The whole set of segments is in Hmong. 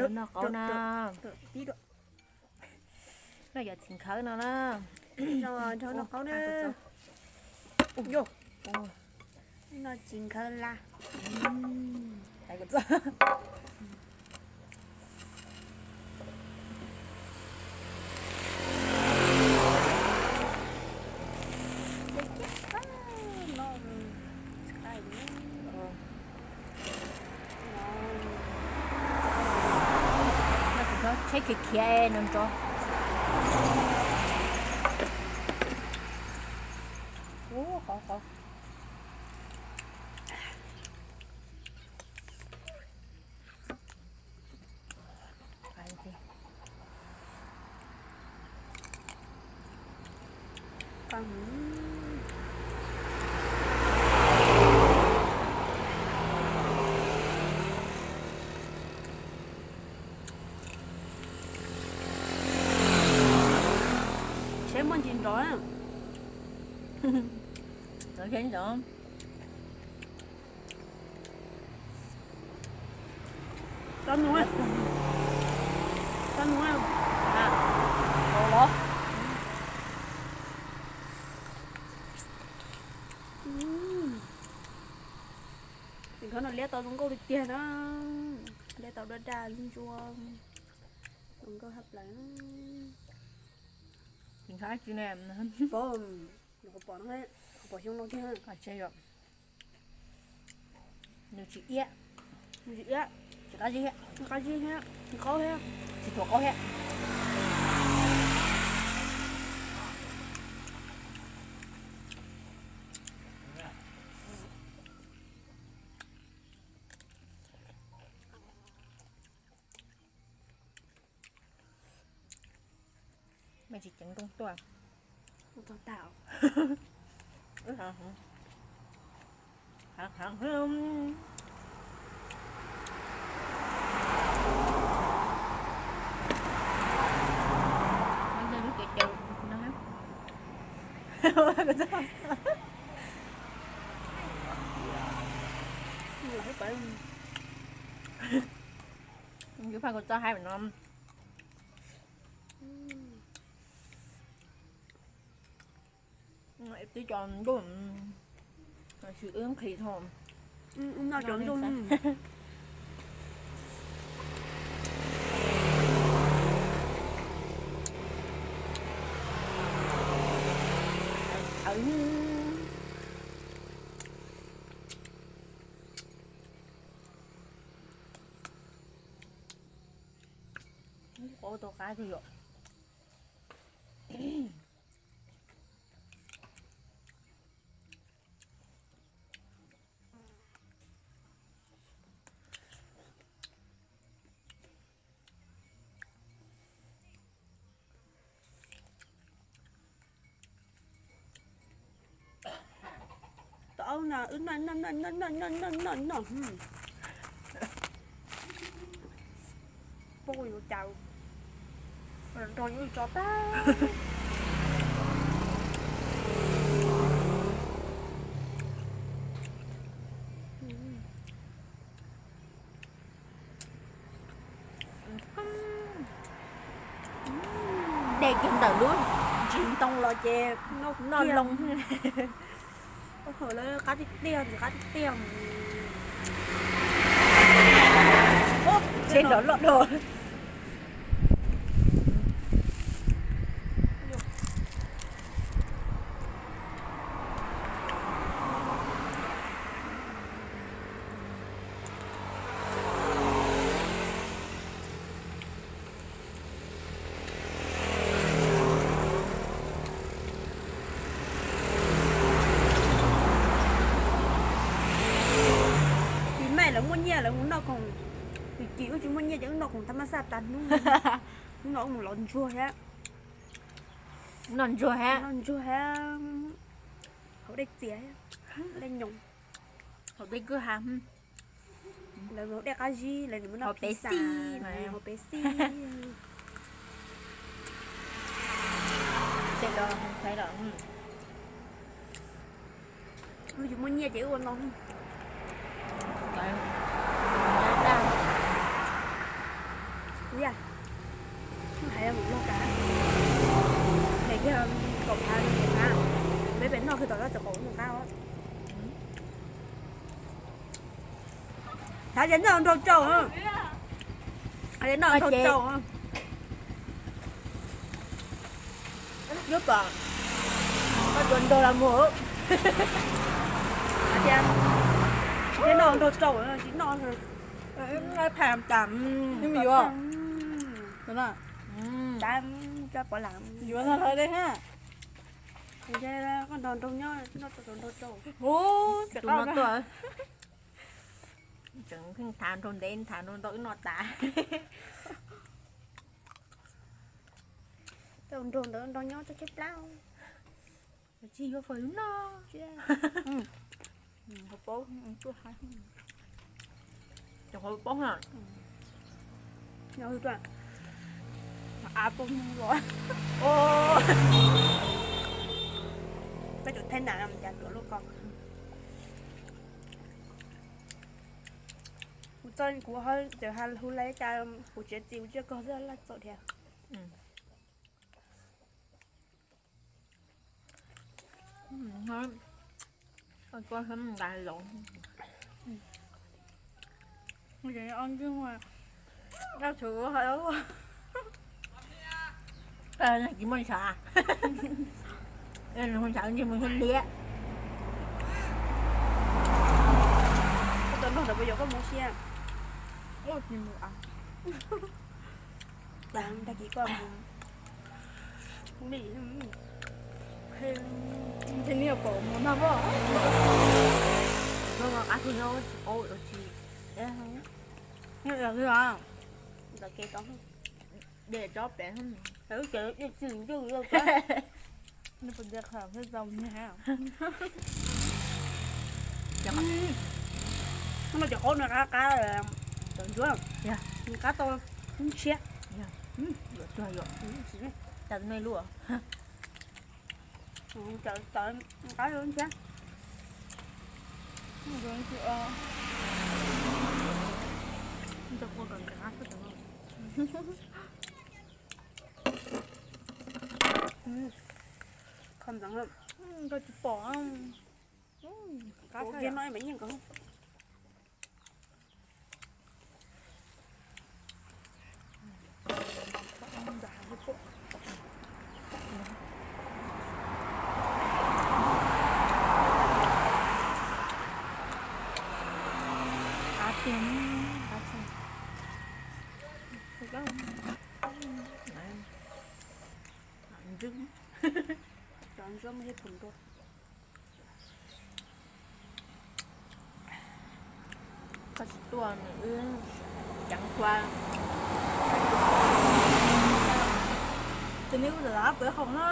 Noj qaub na. Noj yog txiv nkhawv no na. Noj qaub na. Noj txiv nkhawv la. Tsheb khiav khiav no ntso. Ub, qau qau. Tsheb muaj ntsis nrov. Tsheb nrov. Tau nus, tau nus. Txiv nkhawv no liab tau zoo nkauj tiag tiag na. Liab tau daj daj ntsuab, zoo nkauj hab plaws. Txiv nkhawv dab tsi ne? Pom, pom no, pom xyoo no kiag. Nws tsis iab, nws tsis iab, tsis qab zib thiab, tsis qab zib thiab, tsis qab thiab, tsis thuav qaub thiab. Mej tsis ceev nrooj tuaj. Txog tag. Heev heev. Lub caws caws no. Yus pha kuv txoj haib no. Twb tso ntuj, tsis wb nqhis tho. Noj cov ntuj. Qaub tau qab tiag yom. Tau na, wb noj noj noj noj noj noj noj noj. Poob yuav cas, nrog yuav tso tag. Dej kiag ntawm lub ntsis ntoo los ces noj loo. Hawm lawv qab tiag tiag, ntxim qab tiag tiag. Tsheb nrov loj dhau. Tus maim lawv muaj nyiaj lawv mus noj khoom, tus cim wb tsis muaj nyiaj ces wb noj khoom thab mab xaj tas hnub. Hnub no wb mus lov ntsuag thiab. Noj ntsuag thiab, noj ntsuag thiab, haus dej txias, dej nyoos, haus dej kwj ha. Lawv haus dej qab zib, lawv mus noj pizza, haus Pepsi. Wb tsis muaj nyiaj ces wb ua no. Daj, daj. Hais tias noj nrog rau, hais tias noj nrog rau. Yuav kom koj tuav nrog los mus. Hais tias noj nrog rau, tsis noj. Pham tas, yuav, yuav no hlawv li ha. Koj nrog nrog nyob, noj nrog rau. Tus no tuaj, tseem pheej thav nrog ntev, thav nrog ntau wb noj tas. Nrog ntawd nrog nyob tso tshaib plab. Tsis yuav fawm no. Hauv paus, cov hauv paus na. Av paus los. Koj cov thaij na cas tuav lub ko. Kuv txoj kuv ho txawm hu laiv cas kuv txiav txim kuv tsiaj kog xwb laj txaus dhia. Tsis muaj ntshav, ntshav ntshe mus liab. Koj tau nrog ntawd puas yog koj mus sia? Tag kis koj mus. Nws qab tug nyob tsis qaub tsis. Ntawm kev tod, de tsob pem. Ub, cov dej txwj ncauj, nej puas ntiav qhov peb tau nyiag? Cov qaub no qab, qab cov ntsuab, nws qab tau lub ntshiab. Yuav tuag yuav, cas nej lub. Cov qab lub ntshiab. Koj tsis pom. Kuv kiag no mas yeej nkaus. Cov ntsuab muaj ib pum ntua. Koj tsis tuaj nws wb ceev kua. Ces neb wb lam pawv hau na.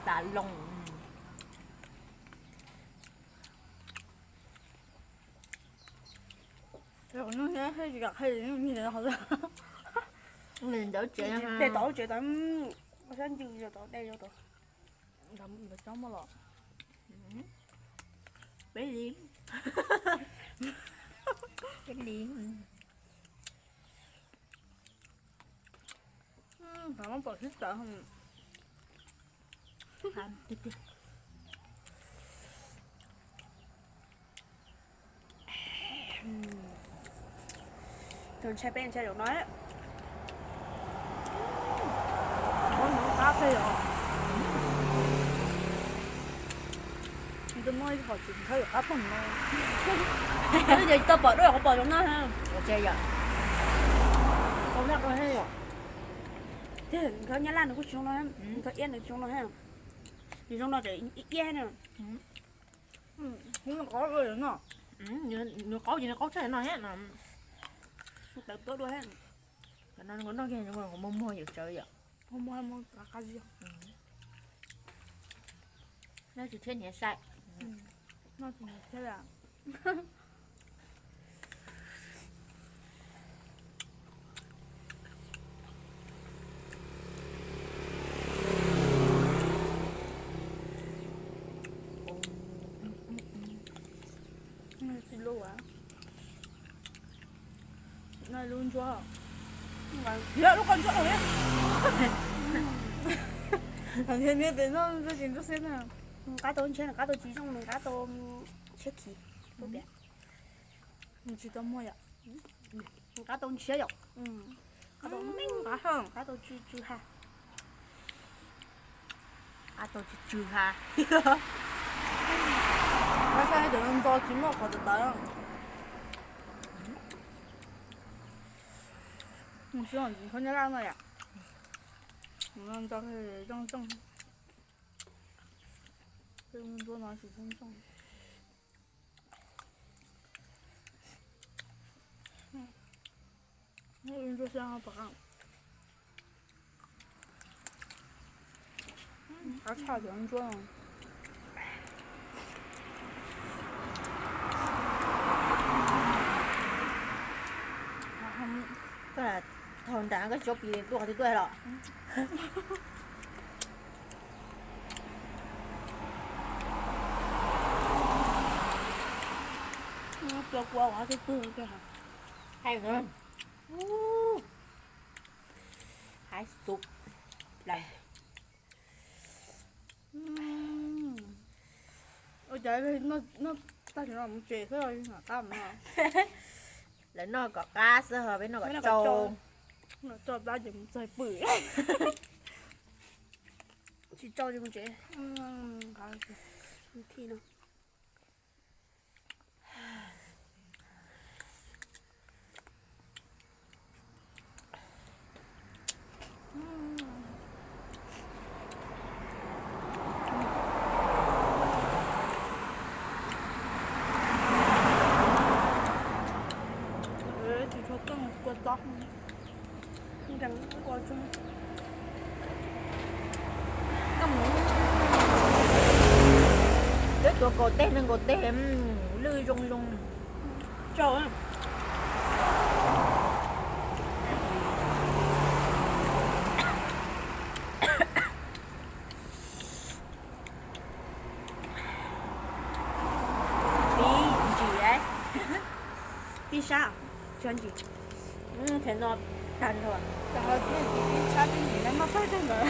Tas loo. Ntawd tsev, tsev tod, sab ncw tod, dej tod. Peb li, peb li. Pom sib tawv. Tus ntshai peb ntshai zaum no. Tus no ib qhov tsis khawb yuav qab pog no. Ces tau pom dua qhov pom zoo no ha. Ua tse yom. Tau noj dua he yom. Nkawd Nyab Laj nws kuj tsis zoo no, nkawd iab nws tsis zoo no ha. Nws zoo no ces iab na. Nws qaub ces nws qaub tshaj no he. Tawv tuab dua he. Cov no nws noj kiag nws muag muag yawm tsawv yom. Muag muag qab qab zig. Noj tsis thiab niam sai. Noj tsis thiab. Tsis lub as. Lub ntsuab. Yog lub qhov ntsuab lawm. Nws qab tau ntshiab, nws qab tau tsis zoo, nws qab tau ntshiab khiv. Tsis tau muag yom. Qab tau ntshiab yom. Qab tau me qab, qab tau tsw tsw ha. Qab tau tsw tsw ha. Qab saib cov ntxo tsis muaj qhov tawv tawv. Mus xyuas ntxiv khaub nyob laj no yom. Ntxo zoo zoo. Ntsuab no tsis zoo zoo. Ntsuab siab pom qab. Qab tshaj cov ntsuab no. Thaum nrad koj tsis paub pis tuaj qhov twg tuaj los. Tua kua ua twg twg. Haib, haib xub plaws. Ua cas noj tag no mus tsev xwb, qab no. Lawv noj kom qab xwb ho peb noj kom tsau. Noj tsau tab ces mus txog pw. Tsis tsau ces mus tsev. Thi no. Tsis tshua keej kua txob. Peb tuav kaus teg, neeg kaus teg lwj zoo zoo. Tsau. Pib ntsis, pib sab, tsis ntsis. Thaum no tag nrho. Pib sab pib ntsis no noj tag tag ntawd.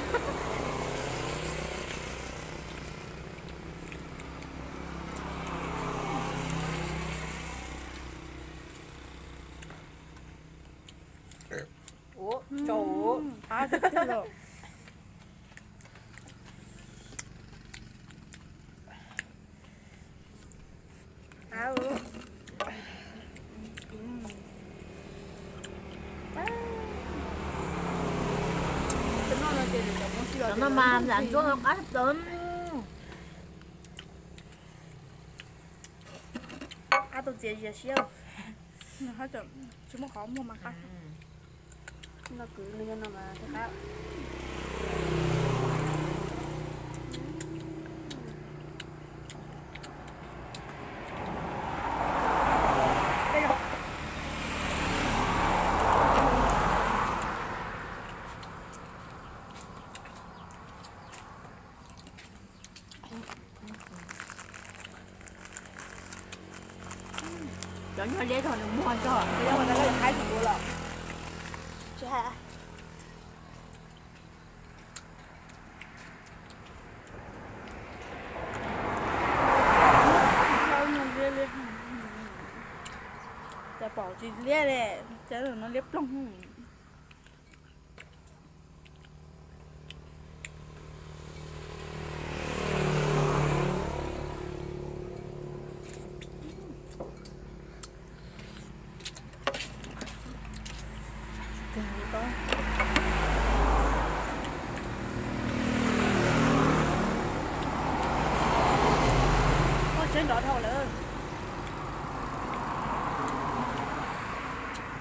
Ua, tsau. Cov no mas lam ntsuab no qab plaws. Qab tau txias zias siab. Tsis muaj qhov muag mas qab. No kwv no yog no mas thiaj qab. Cov nyob liab rau nws muag tso. Tsis hais. Cas pom tsis liab li, cas no liab ploog. Tsheb nrov dhau lawm.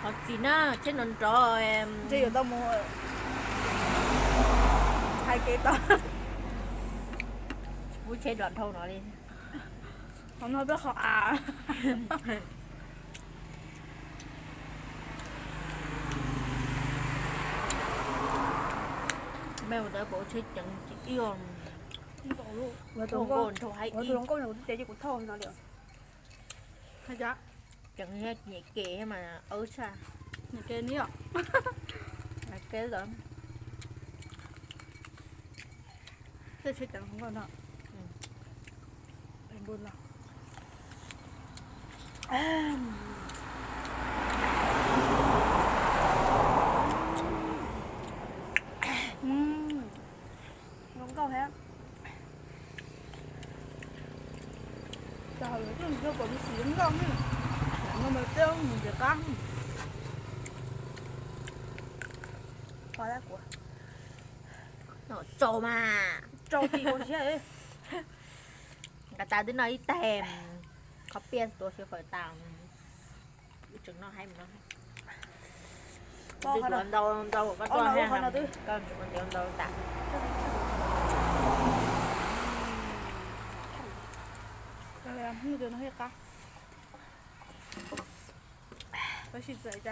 Qhov txiv na, tsheb nrov nrov. Ntshe yuav tau mus hais kev tau. Tsis pub tsheb nrov dhau no li. Qhov no peb qhov av. Meej ua ntawd pom tsheb ceev tsis ib. Ua tus hluas nkauj no kuv twb tias cia kuv thauj no li. Ceev nyem ke mas awb tshaj. Nyem ke ni os. Ke lawm. Tej tsheb ceev hluas nkauj no. Peb npus no. Coj pom tus xim nkaus ne, no mas peb mus ntiav qab. Tsaus mas, tsaus tim ua siab. Nqa tas twb noj ib teg, qhov piaj tuav xyaw fawm tas. Wb tseem noj haib mus no. Twb tuav ntau ntau koj tuaj, koj tseem ua ntau ntau tas.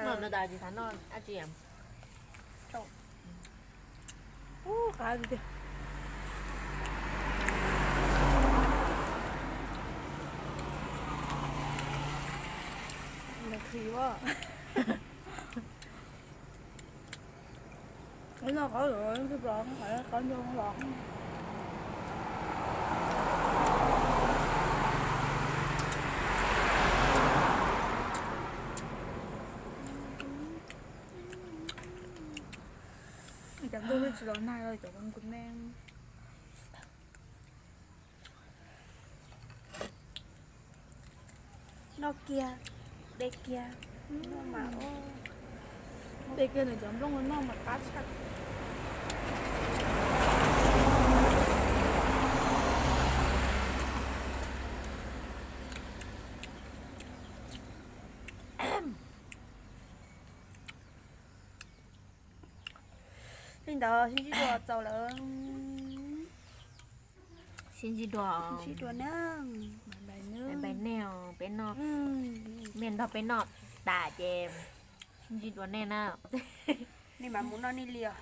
Noj no tas tsis xav noj dab tsi. Ub, qab tiag tiag. Nws khi ua. Ib no qab lawm, qab nco los. Cov ntuj tsis los nag, cov nkuj me. Noj kiag, de kiag, noj mas, de kiag nws cov nplooj noj mas qab tshaj. Li ntawd sib ntsib dua txaus lawm. Sib ntsib dua, sib ntsib dua na. Bye bye nej, peb noj, me nrog peb noj tas ces sib ntsib dua nej na. Nej mam mus noj nej li os.